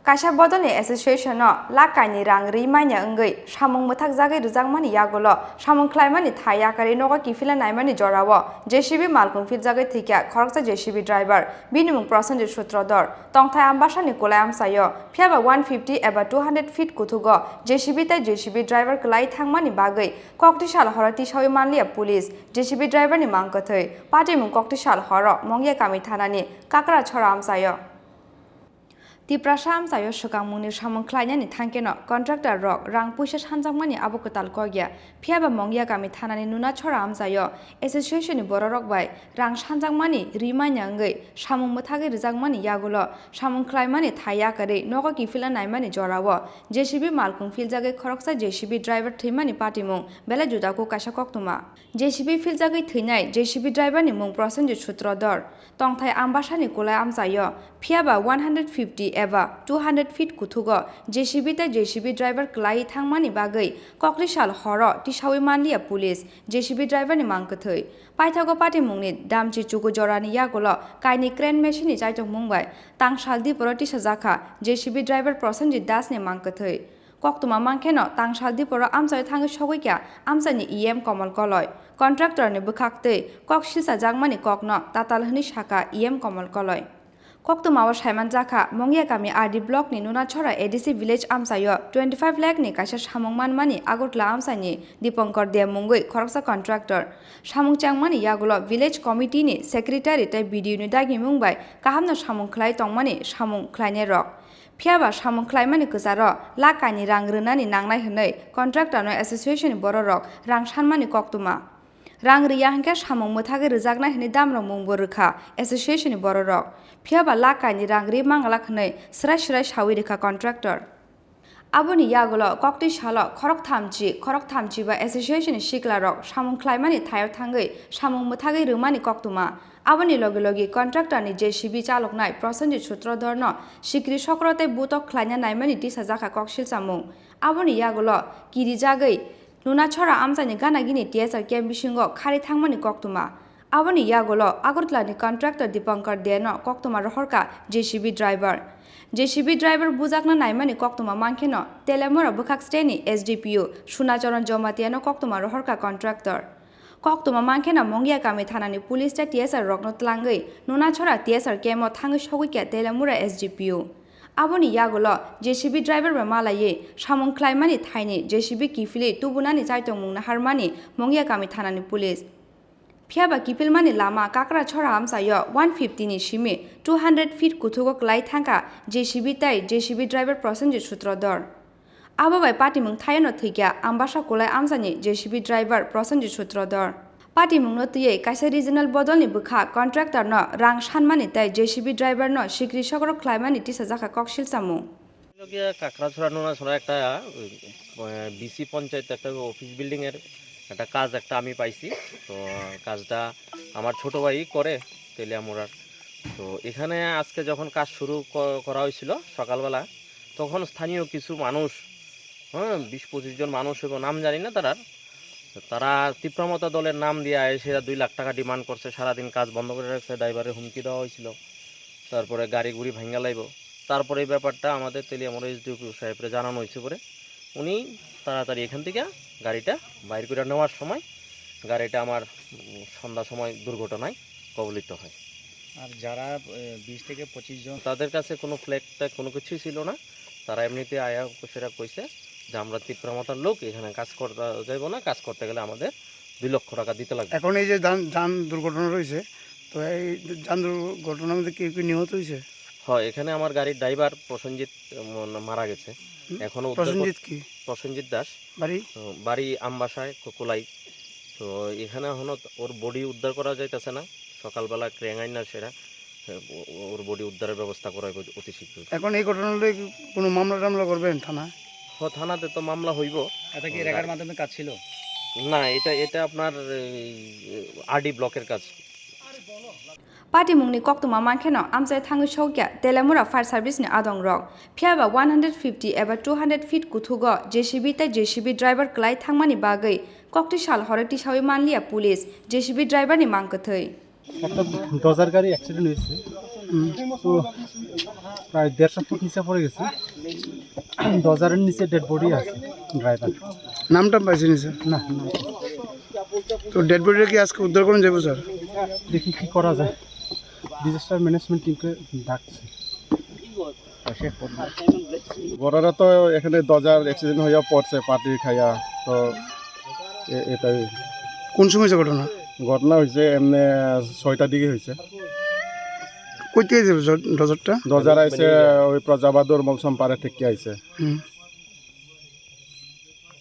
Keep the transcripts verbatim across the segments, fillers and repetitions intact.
Kaisa bodolni association-o lakh kainwi rang rwi manya wngwi samung mwthakjagwi rwjakmani yagulo samung khlaimani thai yakarwi nogo kiphilna naimani jorao J C B malkhung philjagwi thwikha khoroksa J C B driver, bini mung Prosenjit Sutradhar. Tongthai Ambasani kulai amchaio, phiyaba one fifty eba two hundred feet kuthugo J C B tei J C B driver kwlai thangmani bagwi koktisal horo tisawi manliya police, J C B driver ni mang kwthwi. Patimung koktisal horo Mongya kami thanani Kakrachhora amchaio. Tiprasa amchaio swkangmungni samung khlainani thangkeno contractor rok rang puisa sanjakmani abo kwtal kokya. Phiyaba Mongya kami thanani Nunachhora amchaio association ni bororok bai rang sanjakmani rwi manya wngwi samung mwthagwi rwjakmani yagulo samung khlaimani thai yakarwi nogo kiphilna naimani jorao J C B malkhung philjagwi khoroksa J C B driver thwimani patimung belai judaku kaisa koktwma. J C B philjagwi thwinai J C B driver ni mung Prosenjit Sutradhar. Tongthai Ambasani kulai amchaio, phiyaba one hundred fifty eba two hundred feet kuthugo J C B tei J C B driver kwlaiwi thangmani bagwi koktisal horo tisawi manliya police, J C B driver ni mang kwthwi. Paithago patimungni damchi chuku jorani yagulo kainwi crane machine ni chaitokmung bai tangsal diporo tisajakha J C B driver Prosenjit Das ni mang kwthwi. Koktwma mankhe no tangsal diporo amchaio thangwi sogwi kha amchaini E M Komol Koloi. Contractor ni bwkhak twi kok silchajakmani kokno tatal hwnwi sakha E M Komol Koloi. Koktwmao saimanjakha Mongya kami R D block ni Nunachhora A D C village amchaio twenty five lakh ni kaisa samung manmani Agartala amchaini Dipankar Deb mungwi khoroksa contractor. Samung chengmani yagulo village committee ni secretary tei B D O ni dagimung bai kahamno samung khlai tongmani samung khlainai rok. Phiyaba samung khlaimani kwcharo lakh kainwi rang rwnani nangnai hwnwi contractor no association ni bororok rang sanmani koktwma. Rang rwya hwnkhe samung mwthagwi rwjaknai hwnwi damrok mungbo rwkha association ni bororok. Phiyaba lakh kainwi rang rwi manglak hwnwi swrai swrai sawi rwkha contractor. Aboni yagulo koktwi salo khorok thamchi, khorok thamchi ba association ni siklarok samung khlaimani thaio thangwi samung mwthagwi rwmani koktwma. Aboni logi logi contractor ni J C B chaloknai Prosenjit Sutradhar no sikri sokro tei butok khlaina naimani tisajakha koksil chamung. Aboni yagulo kirijagwi Nunachhora amchaini gana gini T S R camp bisingo khari thangmani koktwma. Aboni yagulo Agartala ni contractor Dipankar Deb no koktwma rohorkha J C B driver. J C B driver bujakna naimani koktwma mankheno Telemura bwkhak steni S D P O Sunacharan Jamatia no koktwma rohorkha contractor. Koktwma mankheno Mongya kami thanani police tei T S R rokno tlangwi Nunachhora T S R camp o thangwi sogwi kha Telemura S D P O. Aboni yagulo J C B driver bai malaiwi samung khlaimani thaini J C B kiphilwi tubunani chaitokmung naharmani Mongya kami thanani police. Phiyaba kiphilmani lama Kakrachhora amchaio one fifty ni simi two hundred feet kuthugo kwlai thangkha J C B tei J C B driver Prosenjit Sutradhar. Abo bai patimung thaiono thwikha Ambasa kulai amchani J C B driver Prosenjit Sutradhar. Patimungno twiwi kaisa regional bodolni bwkha contractor no rang sanmani tei J C B driver no sikri sokro khlaimani tisajakha koksil chamung. Logia Kakrachhora Nunachhora একটা, আহ, B C panchayat একটা office building এর একটা কাজ একটা আমি পাইছি। তো কাজটা আমার ছোট ভাই করে তেলিয়ামুড়ার। তো এখানে আজকে যখন কাজ শুরু ক-, করা হয়েছিল সকালবেলা, তখন স্থানীয় কিছু মানুষ, হ্যাঁ, বিশ পঁচিশ জন মানুষ এবং নাম জানি না তারার, তারা তিপ্রামতা দলের নাম দিয়ে এসে দুই লাখ টাকা ডিমান্ড করছে, সারাদিন কাজ বন্ধ করে রাখছে, ড্রাইভারের হুমকি দেওয়া হয়েছিল, তারপরে গাড়ি গুড়ি ভাঙ্গা লাইব। তারপরে এই ব্যাপারটা আমাদের তেলিয়ামুড়া এসডিপিও সাহেবরে জানানো হয়েছে পরে উনি তাড়াতাড়ি এখান থেকে গাড়িটা বাইর করে নেওয়ার সময় গাড়িটা আমার, উম, সন্ধ্যা সময় দুর্ঘটনায় কবলিত হয়। আর যারা, এ, বিশ থেকে পঁচিশ জন তাদের কাছে কোনো ফ্ল্যাগ ট্যাগ কোনো কিছুই ছিল না, তারা এমনিতে আয়া সেটা কইছে যে আমরা তিপ্রামতার লোক, এখানে কাজ করতে যাইব না, কাজ করতে গেলে আমাদের দুই লক্ষ টাকা দিতে লাগবে। এখন এই যে যান, যান দুর্ঘটনা রয়েছে, তো এই যান দুর্ঘটনার মধ্যে কেউ কি নিহত হয়েছে? হয়, এখানে আমার গাড়ির ড্রাইভার প্রসেনজিৎ, উম, মারা গেছে। হুম? এখনো উদ্ধার কর-, প্রসেনজিৎ কি? প্রসেনজিৎ দাস। বাড়ি? উম, বাড়ি আমবাসায়, কোকোলাই। তো এখানে এখনো ওর বডি উদ্ধার করা যাইতেছে না। সকালবেলা ক্রেন আইনা সেটা, ও-, ওর বডি উদ্ধারের ব্যবস্থা করা হবে অতি শীঘ্রই। এখন এই ঘটনা লইয়া কি কোনো মামলা টামলা করবেন থানা? হ, থানাতে তো মামলা হইব। এটা কি রেগার মাধ্যমে কাজ ছিল? না, এটা, এটা আপনার এই আরডি ব্লকের কাজ। Patimungni koktwma mankheno amchai thangwi sokya Telemura Fire Service ni adongrok. Phiyaba one hundred fifty eba two hundred feet kuthugo J C B tei J C B driver kwlai thangmani bagwi kokti sal horo tisawi manliya police J C B driver ni mang kwthwi. একটা ডজার গাড়ি অ্যাক্সিডেন্ট হয়েছে। তো প্রায় দেড়শো ফুট নিচে পড়ে গেছে। ডজারের নিচে ডেড বডি আছে ড্রাইভার। নামটা পাইছেন স্যার? না, না। তো ডেড বডিটা কি আজকে উদ্ধার করুন যাবো স্যার? দেখি কি করা যায়, ডিজাস্টার ম্যানেজমেন্ট টিমকে ডাকছি। ঘটনা তো এখানে ডজার অ্যাক্সিডেন্ট হইয়া পড়ছে পাটি খাইয়া। তো এ- এটাই কোন সময় হয়েছে ঘটনা? ঘটনা হয়েছে এমনি ছয়টার দিকে হয়েছে। কই থেকে যাবে ডজারটা? ডজার আইছে ওই প্রজাবাদুর মলসম পাড়ে থেকে আইছে। হুম।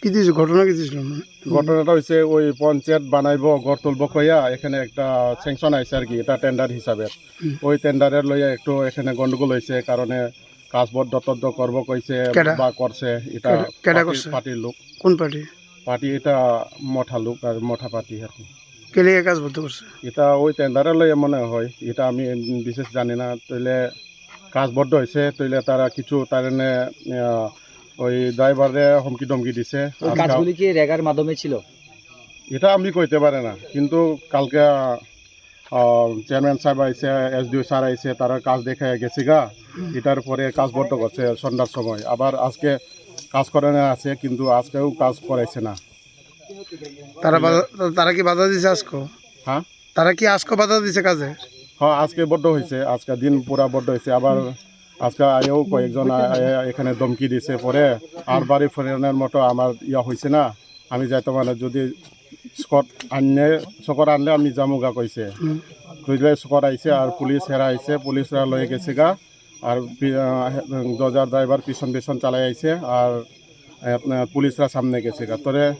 কি দিয়েছে ঘটনা, কি দিয়েছিল? ঘটনাটা হয়েছে ওই পঞ্চায়েত বানাইবো, ঘর তুলবো কইয়া এখানে একটা স্যাংশন আইছে আর কি, এটা টেন্ডার হিসাবে। হুম। ওই টেন্ডারের লইয়া একটু এখানে গন্ডগোল হয়েছে, কারণে কাজ বন্ধ টন্ধ করবো কইছে কেডা? বা করছে, এটা কেডা, কেডা পার্টি- করছে? পার্টির লোক। কোন পার্টি? পার্টি এটা মঠা লোক আর মঠা পার্টি আর কি। কে লিগে কাজ বন্ধ করছে? এটা ওই টেন্ডারের লইয়া মনে হয়, এটা আমি বিশেষ জানি না। তাইলে কাজ বন্ধ হয়েছে, তাইলে তারা কিছু তার এনে, আহ, ওই ড্রাইভাররে হুমকি ধমকি দিছে। ওই আজকে কাজগুলি কি রেগার মাধ্যমে ছিল? এটা আমি কইতে পারি না, কিন্তু কালকে, আহ, চেয়ারম্যান সাহেব আইছে, এসডিও স্যার আইছে, তারা কাজ দেখে গেছে গা। এটার পরে কাজ বন্ধ করছে সন্ধ্যার সময়, আবার আজকে কাজ করানো আছে, কিন্তু আজকেও কাজ করাইছে না। তারা বাধা, তারা কি বাধা দিছে আজকে? হ্যাঁ। তারা কি আজকে বাধা দিছে কাজে? হ্যাঁ, আজকে বন্ধ হয়েছে, আজকে দিন পুরা বন্ধ হয়েছে। আবার আজকে আয়ও কয়েকজন আ- আ- এখানে ধমকি দিছে, পরে আর বাড়ি ফেরানোর মতো আমার ইয়া হয়েছে না। আমি যাইতে মানে যদি স্কট আনলে, স্কট আনলে আমি যামুগা কইছে। হুম। কইলে স্কট আইছে আর পুলিশ হেরা আইছে, পুলিশরা লয়ে গেছে গা। আর পি- আহ, ডজার ড্রাইভার পিছন পিছন চালাই আইছে আর, আহ, আপনার পুলিশরা সামনে গেছে গা। তোরে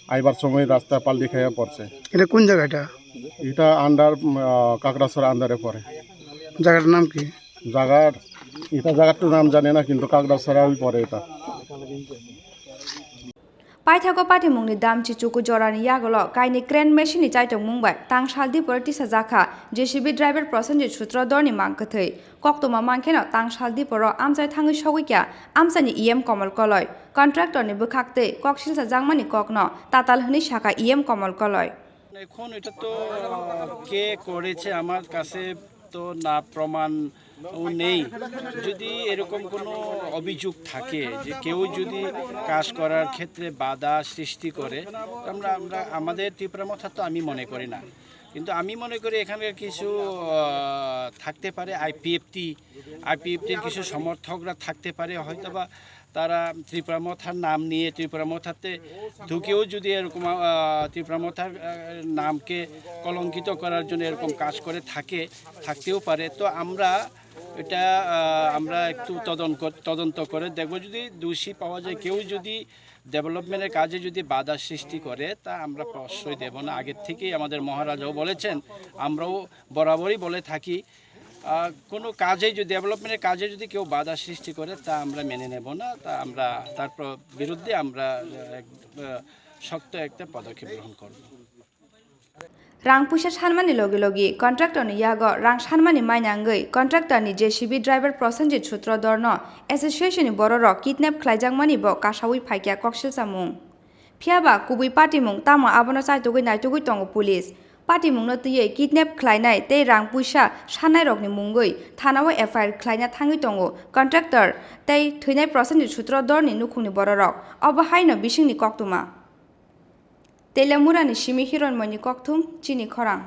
আইবার সময় রাস্তা পাল্টি খেয়ে পড়ছে। এটা কোন জায়গা এটা? এটা আন্ডার, আহ, কাকড়াছড়া আন্ডারে পড়ে। জায়গাটার নাম কি? জায়গার, এটা জায়গাটার নাম জানি না, কিন্তু কাকড়াছড়াই পড়ে এটা। Paithago patimungni damchi chuku jorani yagulo kainwi crane machine ni chaitokmung bai tangsal diporo tisajakha J C B driver Prosenjit Sutradharni mang kwthwi. Koktwma mankheno tangsal diporo amchai thangwi sogwi kha amchaini E M Komol Koloi. Contractor ni bwkhak twi kok silsa jakmani kokno tatal hwnwi sakha E M Komol Koloi. এখন এটা তো, আহ, কে করেছে আমার কাছে তো না প্রমাণ ও নেই। যদি এরকম কোনো অভিযোগ থাকে যে কেউ যদি কাজ করার ক্ষেত্রে বাধা সৃষ্টি করে, আমরা, আমরা, আমাদের ত্রিপুরা মথা তো আমি মনে করি না। কিন্তু আমি মনে করি এখানকার কিছু, আহ, থাকতে পারে আইপিএফটি, আইপিএফটির কিছু সমর্থকরা থাকতে পারে, হয়তোবা তারা ত্রিপুরা মথার নাম নিয়ে ত্রিপুরা মথাতে ঢুকেও যদি এরকম, আহ, ত্রিপুরা মথার, আহ, নামকে কলঙ্কিত করার জন্য এরকম কাজ করে থাকে, থাকতেও পারে। তো আমরা এটা, আহ, আমরা একটু তদন্ত কর-, তদন্ত করে দেখব। যদি দোষী পাওয়া যায়, কেউ যদি ডেভেলপমেন্টের কাজে যদি বাধা সৃষ্টি করে, তা আমরা প্রশ্রয় দেব না। আগের থেকেই আমাদের মহারাজাও বলেছেন, আমরাও বরাবরই বলে থাকি, আহ, কোনো কাজে যদি, ডেভেলপমেন্টের কাজে যদি কেউ বাধা সৃষ্টি করে, তা আমরা মেনে নেব না। তা আমরা তার প্র-, বিরুদ্ধে আমরা, আহ, এক, আহ, শক্ত একটা পদক্ষেপ গ্রহণ করব। Rang puisa sanmani logi logi contractor ni yago rang sanmani maina wngwi contractor ni J C B driver Prosenjit Sutradhar no association ni bororok kidnap khlaijakmani bo kasawi phaikha koksil samung. Phiya ba kubui patimung tamo abono chaitugwi naitugwi tongo police. Patimungno twiwi kidnap khlainai tei rang puisa sannairokni mungwi thanao F I R khlaina thangwi tongo contractor tei thwinai Prosenjit Sutradharni nukhungni bororok. Obo haino bisingni koktwma. Telamurani simi Hironmoini kokthum chini khorang.